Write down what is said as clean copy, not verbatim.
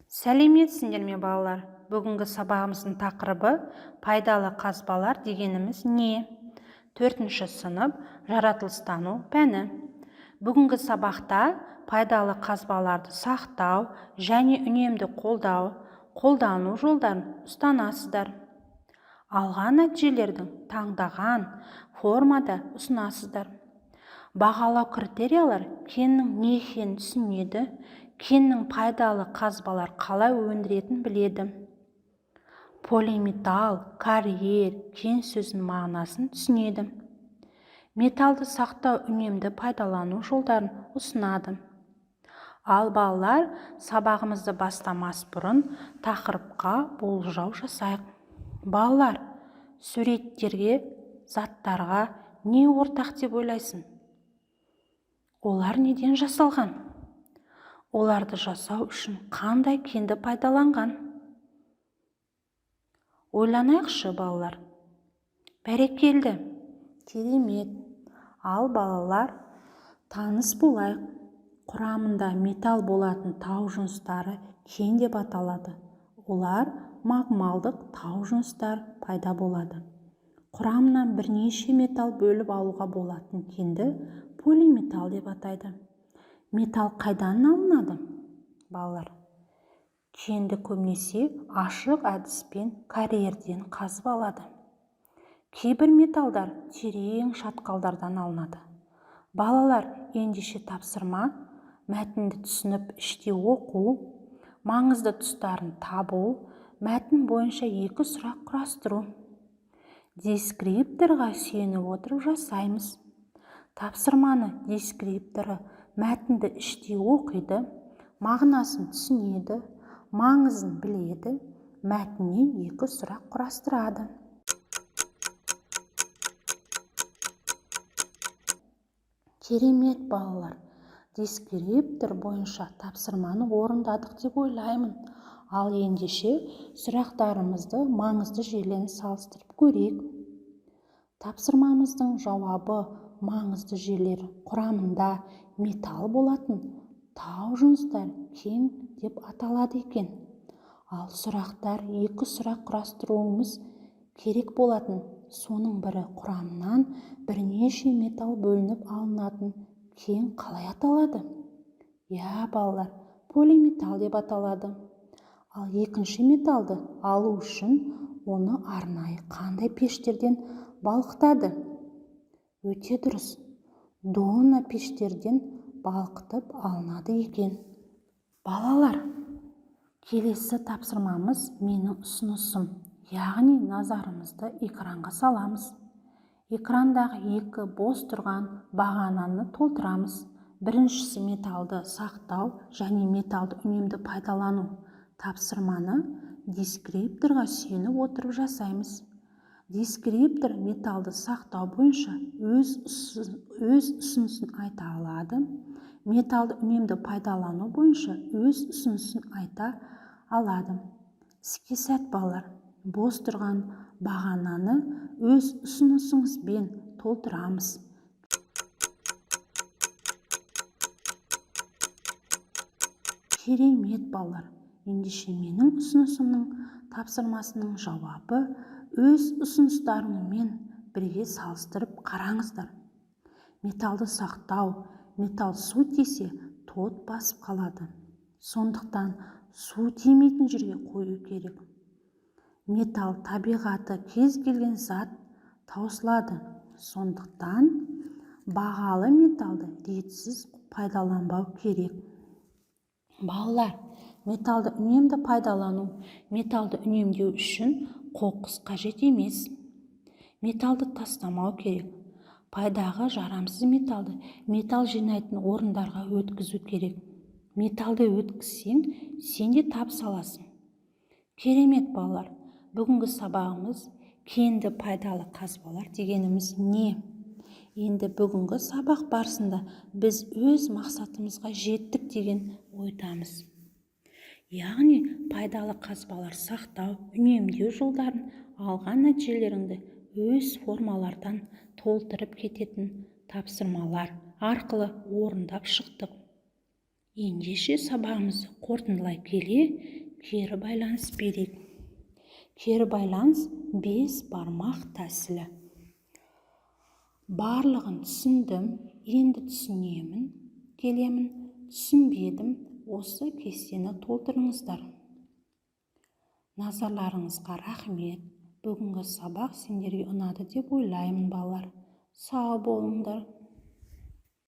Сәлеметсіңдер ме, балалар! Бүгінгі сабағымыздың тақырыбы: пайдалы қазбалар дегеніміз не? Төртінші сынып, жаратылыстану пәні. Бүгінгі сабақта пайдалы қазбаларды сақтау және үнемді қолдану жолдарын ұстанасыздар. Алған нәтижелердің таңдаған формада ұсынасыздар. Бағалау критериялар: кеннің не екенін түсінеді, кеннің пайдалы қазбалар қалай өндіретінін біледі. Полиметалл, карьер, кен сөзінің мағынасын түсінеді. Металлды сақтау, үнемді пайдалану жолдарын ұсынады. Ал, балалар, сабағымызды бастамас бұрын тақырыпқа болжау жасайық. Балалар, суреттерге, заттарға не ортақ деп ойлайсың? Олар неден жасалған? Оларды жасау үшін қандай кенді пайдаланған? Ойланайықшы, балалар. Бәрекелді, керемет! Ал, балалар, таныс болайық. Құрамында металл болатын тау жыныстары кен деп аталады. Олар магмалдық тау жыныстар пайда болады. Құрамынан бірнеше металл бөліп алуға болатын кенді полиметалл деп атайды. Металл қайдан алынады, балалар? Кенді көбінесе ашық әдіспен карьерден қазып алады. Кейбір металдар терең шатқалдардан алынады. Балалар, ендеше тапсырма: мәтінді түсініп іште оқу, маңызды тұстарын табу, мәтін бойынша екі сұрақ құрастыру. Дескрипторға сүйеніп отырып жасаймыз. Тапсырманы дескрипторы мәтінді іштей оқиды, мағынасын түсінеді, маңызын біледі, мәтіннен екі сұрақ құрастырады. Керемет, балалар! Дескриптор бойынша тапсырманы орындадық деп ойлаймын. Ал ендеше сұрақтарымызды маңызды жерлерін салыстырып көрейік. Тапсырмамыздың жауабы: маңызды жерлері құрамында металл болатын тау жыныстар кен деп аталады екен. Ал сұрақтар: екі сұрақ құрастыруымыз керек болатын. Соның бірі: құрамынан бірнеше металл бөлініп алынатын кен қалай аталады? Иә, балалар, полиметалл деп аталады. Ал екінші металлды алу үшін оны арнайы қандай пештерден балқытады? Өте дұрыс, донна пештерден балқытып алынады екен. Балалар, келесі тапсырмамыз менің ұсынысым, яғни назарымызды экранға саламыз. Экрандағы екі бос тұрған бағананы толтырамыз. Біріншісі: металлды сақтау және металлды үнемді пайдалану. Тапсырманы дескрипторға сүйеніп отырып жасаймыз. Дескриптор металлды сақтау бойынша өз ұсынысын айта алады, металлды үнемді пайдалану бойынша өз ұсынысын айта алады. Іске сәт, балалар! Бос тұрған бағананы өз ұсынысыңызбен толтырамыз. Керемет, балалар! Ендеше менің ұсынысымның тапсырмасының жауабы өз ұсыныстарыңмен бірге салыстырып қараңыздар. Металлды сақтау: металл су тисе, тот басып қалады, сондықтан су тимейтін жерге қою керек. Металл табиғаты кез келген зат таусылады, сондықтан бағалы металлды ретсіз пайдаланбау керек. Балалар, металлды үнемді пайдалану: металлды үнемдеу үшін қоқыс қажет емес. Металлды тастамау керек. Пайдаға жарамсыз металлды металл жинайтын орындарға өткізу керек. Металлды өткізсең, сен де табыс аласың. Керемет, балалар! Бүгінгі сабағымыз: кенді пайдалы қазбалар дегеніміз не? Енді бүгінгі сабақ барысында біз өз мақсатымызға жеттік деген ойдамыз, яғни пайдалы қазбалар сақтау, үнемдеу жолдарын алған нәтижелеріңді өз формалардан толтырып кететін тапсырмалар арқылы орындап шықтық. Ендеше, сабағымызды қорытындылай келе, кері байланыс берейік. Кері байланыс: бес бармақ тәсілі. Барлығын түсіндім, енді түсінемін, келемін, түсінбедім. Осы кестені толтырыңыздар. Назарларыңызға рахмет. Бүгінгі сабақ сендерге ұнады деп ойлаймын, балалар. Сау болыңдар.